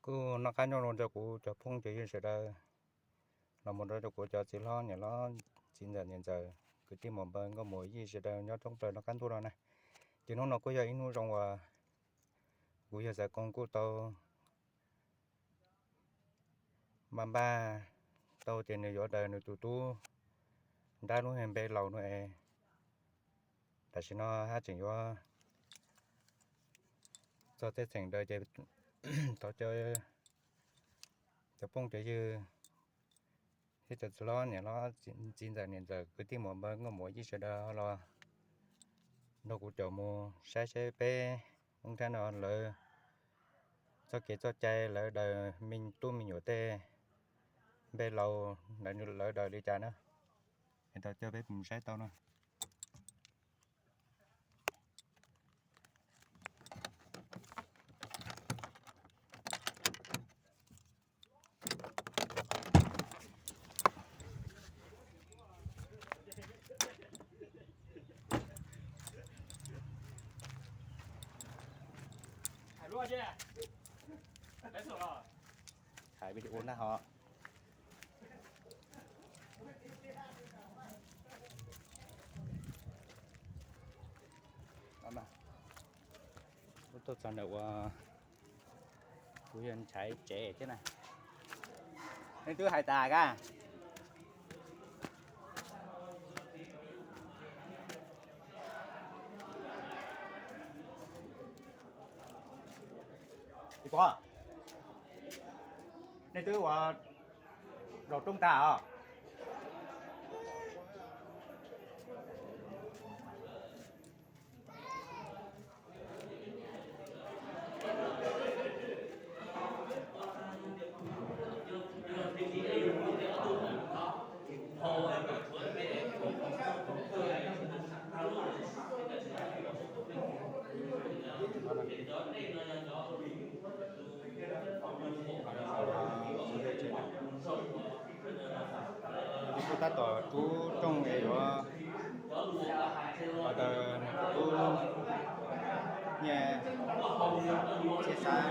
Kuj noj qab nyob zoo rau kuv cov phooj cov ywg sawv daws, los mus rau rau kuv cov txiv hlob niam hlob, txiv ntxawm niam ntxawm, kwv tij muam npawg nkauj muam yij sawv daws nyob thoob plaws noj qab ntuj no na. Ces hnub no kuj yog ib hnub zoo uas kuv yawg Xaiv Koos kuj tau npaj npaj tau tias nws yuav daws nws tus tub nrab lub npe Laus no es, tam sim no haj tseem yuav txog tej txheem daws ces thov cov phooj cov ywg thiab cov txiv hlob niam hlob, txiv ntxawm niam ntxawm, kwv tij muam npawg nkauj muam yij sawv daws los nrog kuv caum mus saib seb peb Hmoob Thab no lawv txoj kev txoj cai lawv daws me tub me nyuam tej npe Laus lawv daws li cas na. Es tau coj peb mus saib tau na. Hais video na ho. Kuv tuaj txog ntawm uas kuv yawg Nchaiv tsev thiab na. Nej twb hais tas ka? Nej twb ua zaum rooj tag os? Kuv tab tom rub rooj es yuav daws nws tus tub nyiaj txhiab xab.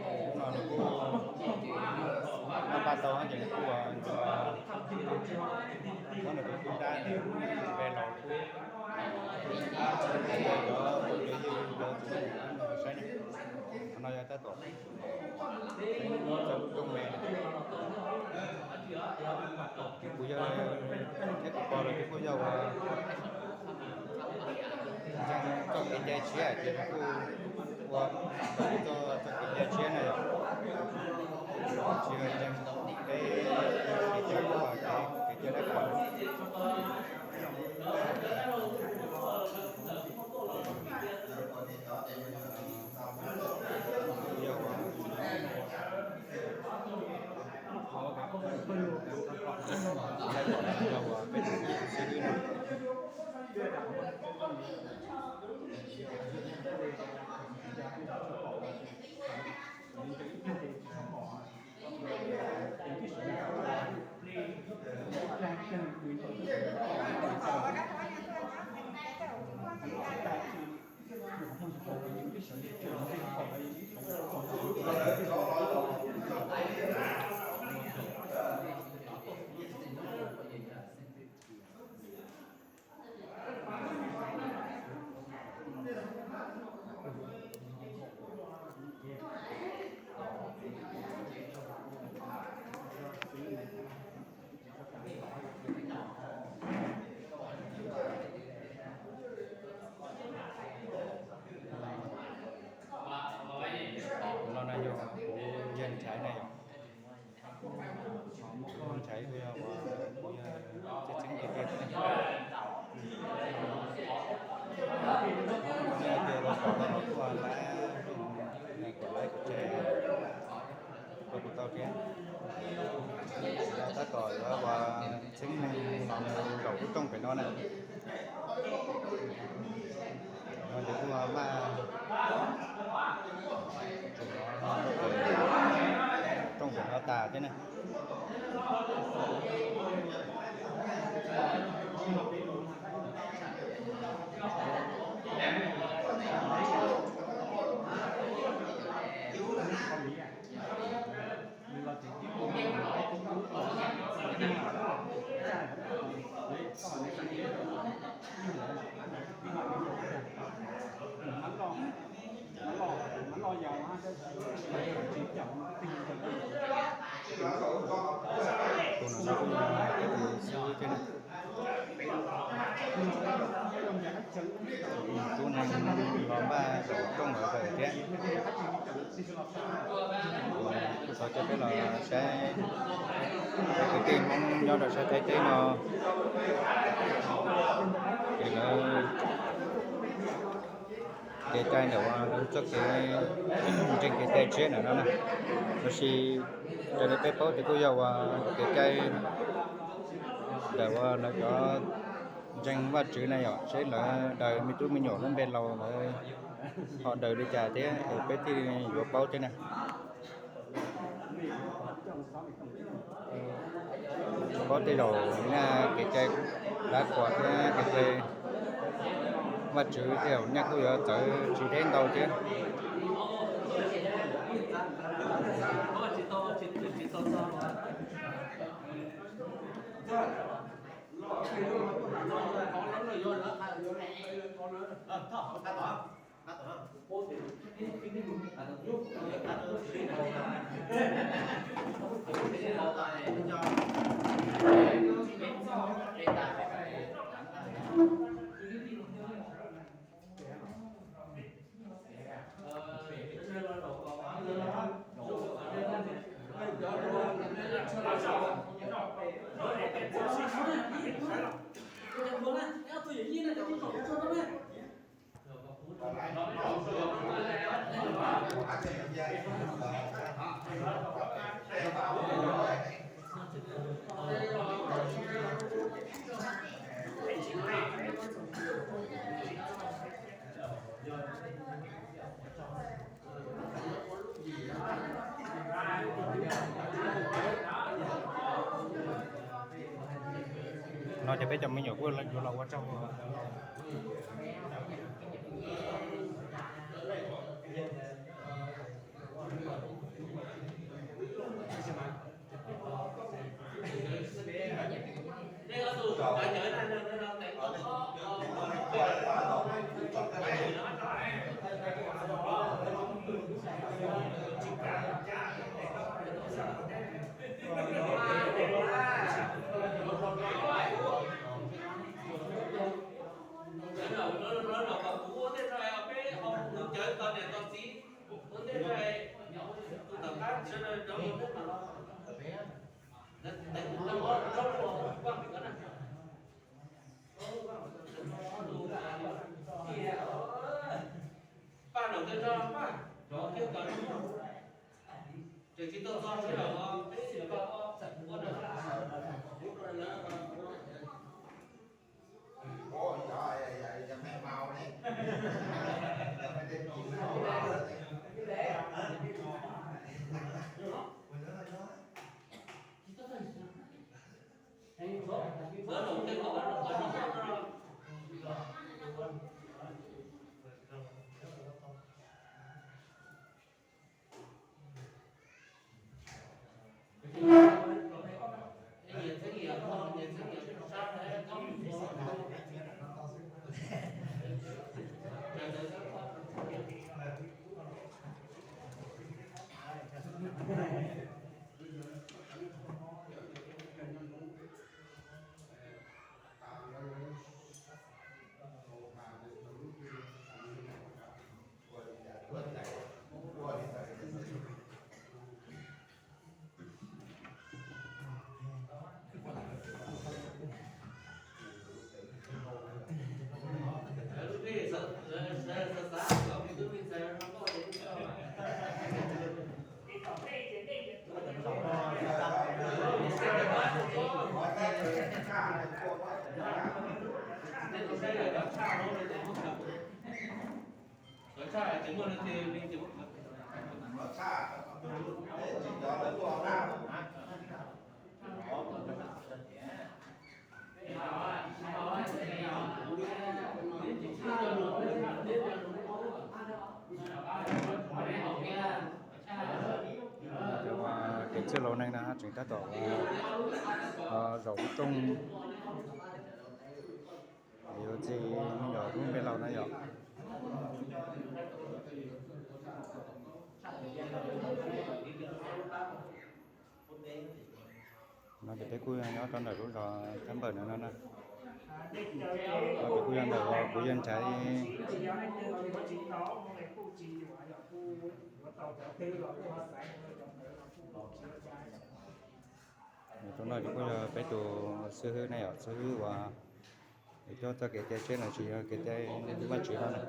Hnub no nws kuj noj paj tau ces nws kuj ua, muab nws tus tub nrab nws lub npe Laus, cov phooj cov ywg rau txhua tus saib na. Qhov no yog tab tom txog rooj me. Ces kuv yawg thiab kuv pog los ces kuj yog uas ntseeg txoj kev cai tshiab ces nws kuj ua txog txoj kev cai tshiab na yom. Tsis yog ntseeg peb kev cai, kev cai dab qhuas. Yog uas yog uas peb tus xib hwb no. No na yog kuv yawg Nchaiv na yom. Yawg Nchaiv kuj yog uas kuv yawg tseem ceeb tiag tiag. Yog tias los kom Pab kuv laiv kuv tsev rau kuv tau thiab. Tab tom yuav ua txheeb neeg los mus zaum lub rooj pem no na. No ces kuj maj rooj pem no tas thiab na. Tus no kuj yog ib tug xib hwb thiab na. Tub neeg los npaj zaum rooj lawm thiab. Kuv xav coj peb los saib cov kwv tij Hmoob nyob rau sab Thaib teb no, es lawv kev cai ntawm uas lawv txoj kev ntseeg kev cai tshiab ntawm no na. Tab sis raws li peb paub ces kuj yog uas kev cai ntawm uas lawv cov ntseeg Vajtswv na yom, seb lawv daws me tub me nyuam lub npe laus lawv ho daws li cas thiab es peb thiaj yuav paub thiab na. Paub tej zaum nyaj kev cai dab qhuas thiab kev cai Vajtswv tej zaum nyaj kuj yuav txawv tsis deb ntau thiab. No ces peb cov me nyuam kuj yuav los ua tsaug. Kev txwj laus neeg no tseem tab tom zaum lub rooj, yuav txi me nyuam lub npe laus no yom. No ces peb kuj nyob rau ntawm lub zos Thab Npawm no no na. No ces kuj yog ntawm kuv yawg Nchaiv. Tus no ces kuj yog peb tus xib hwb ne yom, xib hwb uas coj txoj kev cai tshiab no tsis yog kev cai Vajtswv no na.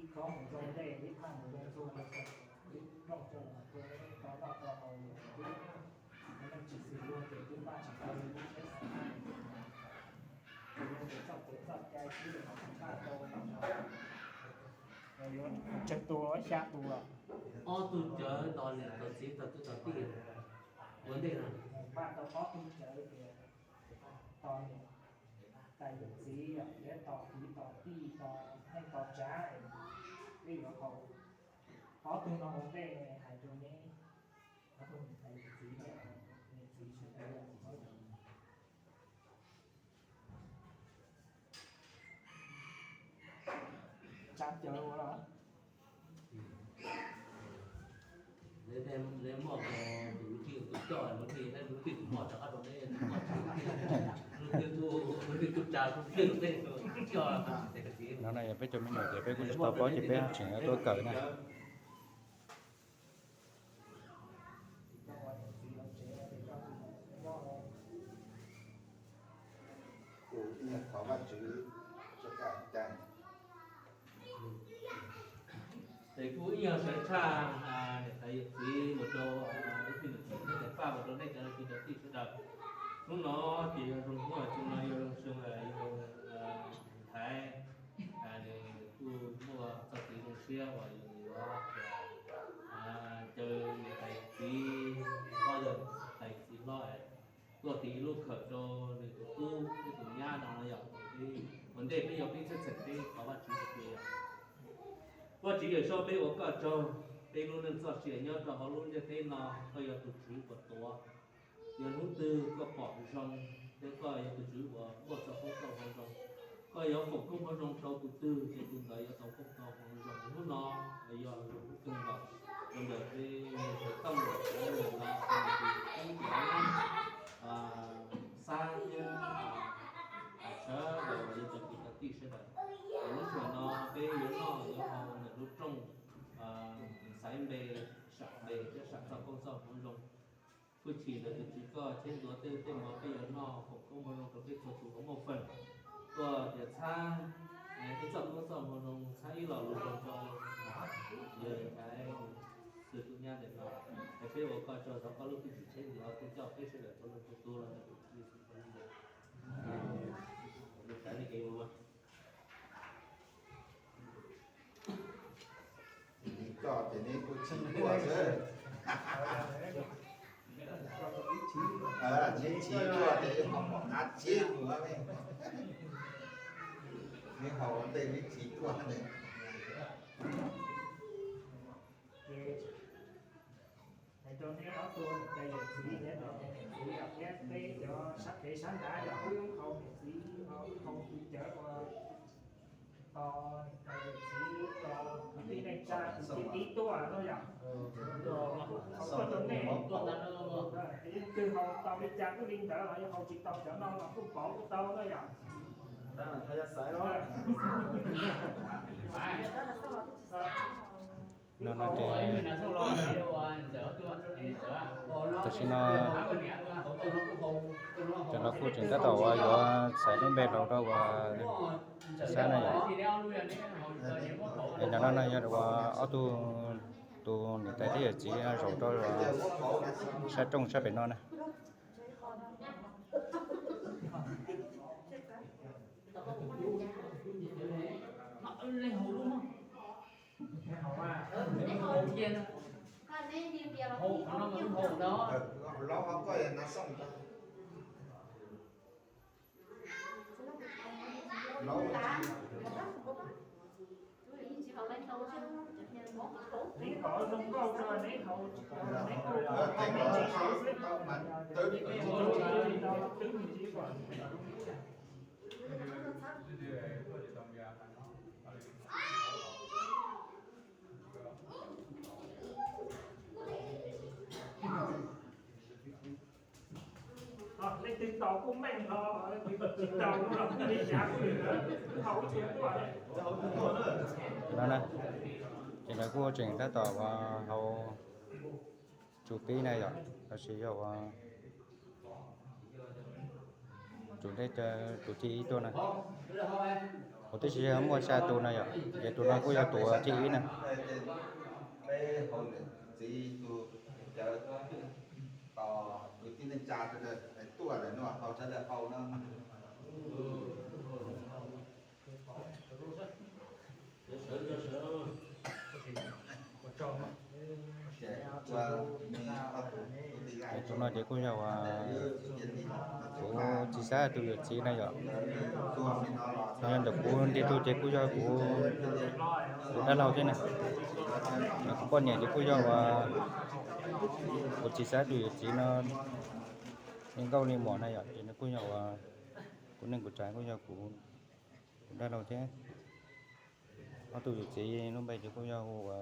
Ib khob mus zoo ntej, ib phaj mus zoo txuag, ib nplooj coj los tua, tau noj tau haus, ib leej tsis xws luag ces twb npaj tsis tau li lub tsheb xav haj. Ces yog tias txoj kev txoj cai xwb los npaj tau, yuav tsawg tus, xya tus los? Ob tug cawv tos niam tos txiv tos kwv tos tij, ua ntej no npaj tau ob tug cawv tias tos niam tais yawm txiv thiab tos kwv tos tij, tos neej tos tsav, peb yuav haus. Ob tug no ua ntej hais rau neb, ob tug niam tais yawm txiv, niam txiv sawv daws. Tsav cawv ua los? No no yog peb cov me nyuam ces peb kuj tsis tau paub ces peb tseem tuaj kawm na. Kuv ib nyuag thov Vajtswv txoj kev cai. Ces kuv ib nyuag sawv tshaj niam tais yawm txiv mus rau ib tug niam txiv thiab niam paj mus rau nej cov kwv cov tij sawv daws. Hnub no ces yog zoo hnub xyoo no yog zoo xyoo yog ntxhais, nws kuj muaj txoj kev zoo siab uas yus yuav caw niam tais txiv hlob, yog tais txiv hlob tuaj tiv ib lub khawm rau nws tus tub thiab tus nyab no no yom. Ua ntej peb yuav pib txheej txheem peb thov Vajtswv hais tias, Vajtswv Yawmsaub, peb ua koj tsaug, peb lub neej txoj sia nyob rau hauv lub ntiaj teb no, koj yog tus tswv uas tuav. Yog hnub twg koj pom zoo, ces koj yog tus tswv uas muaj txoj koob txoj hmoov zoo. Koj yuav foom koob hmoov zoo rau tus twg, ces tus ntawd yuav tau koob tau hmoov zoo. Hnub no yog lub kawg nkaus rau ntawm peb sawv tooj los, peb tus nyab, xab thiab sawv daws yog cov kwv cov tij sawv daws. Lub sij hawm no peb yuav noj yuav haus ntawm lub rooj, xaiv npe, sam npe thiab sam txoj koob txoj hmoov zoo. Hwj chim ntawm tus Tswv koj cheb ntxuav tej tej mov peb yuav noj, foom koob hmoov zoo rau peb txhua tus uas muaj feem tuaj tias txhab ib txoj koob txoj hmoov zoo, txhab ib lo lus zoo rau yawg Nchaiv, xwb tus nyab ntawm no. Es peb ua koj tsaug thov koj lub hwj chim cheb ntxuav thiab coj peb sawv daws txhua leej txhua tus los ntawm tus Tswv Yexus Khetos. Cov kev ua Coj ces neb kuj tsis tuaj xwb. Neb tsis tuaj ces ho pom qab tsib mus. Neb haus ua ntej neb tsis tuaj ne. Tuaj niam tais yawm txiv thiab niam txiv thiab peb cov sab pem sab nrad yog wb hau niam txiv, wb hau tus cawv uas tos niam tais yawm txiv tos kwv tij neej tsa tus tib tib tuaj no yog. Hau tuaj rau nej, leej twg hau tau li cas kuj li ntawd los yog hau tsis tau cov no los kuj pauv kuj tau no yog. No no ces tam sim no ces lawv kuj tseem tab tom uas yuav xaiv lub npe rau rau uas xab na yom. Es no no no yog uas ob tug, tus niam tais thiab yawm txiv zaum rau uas sab rooj sab pem no na. Neb kom zoo nkauj rau neb haus, neb haus, neb tsis haus xwb. Leej twg tau kuj meej hlo, leej twg tsis tau los kuj li cas kuj li ntawd, haus ib tug tuaj. No na, ces lawv kuj tseem tab tom uas haus tsum pib na yom, lossis yog uas tsum dej rau tus thib ib tuaj na. Kuv twb tsis muaj xya tus na yom, ces tus no kuj yog tus thib ib na. Peb haus niam txiv tus cawv tos kwv tij neej tsa sawv daws tuaj lawm no, haus sawv daws haus no. Tus no ces kuj yog uas kuv txiv xab tus yawm txiv na yom. No yog ntawm kuv nti tus ces kuj yog kuv, kuv dab laug thiab na. Kuv poj niam ces kuj yog uas kuv txiv xab tus yawm txiv no, li nkauj li muam na yom, ces nws kuj yog uas kuv neej kuv tsav kuj yog kuv, kuv dab laug thiab. Ob tug yawm txiv lub npe ces kuj yog hu ua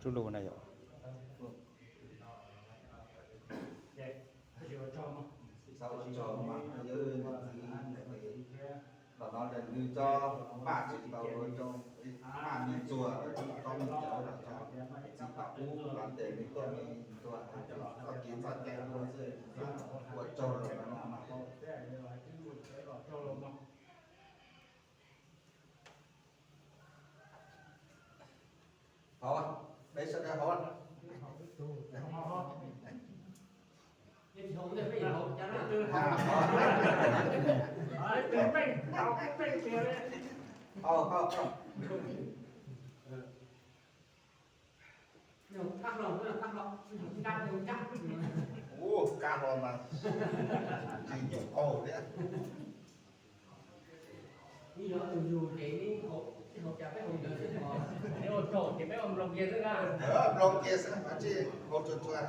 Tsuj Lus na yom. Los no nws tso maj tsis tau rau maj me ntxuag, tso me ntxuag los tso txiv pam ub los ntes me tuaj me ntxuag, txoj kev txoj cai ua xwb, ua tsaug los no mas. Haus, peb sawv daws haus. Haus, haus, haus. Ua kab hlo mas tsis nyuam qaug thiab. Nplooj kiag xwb, tsis haus tsuag tsuag.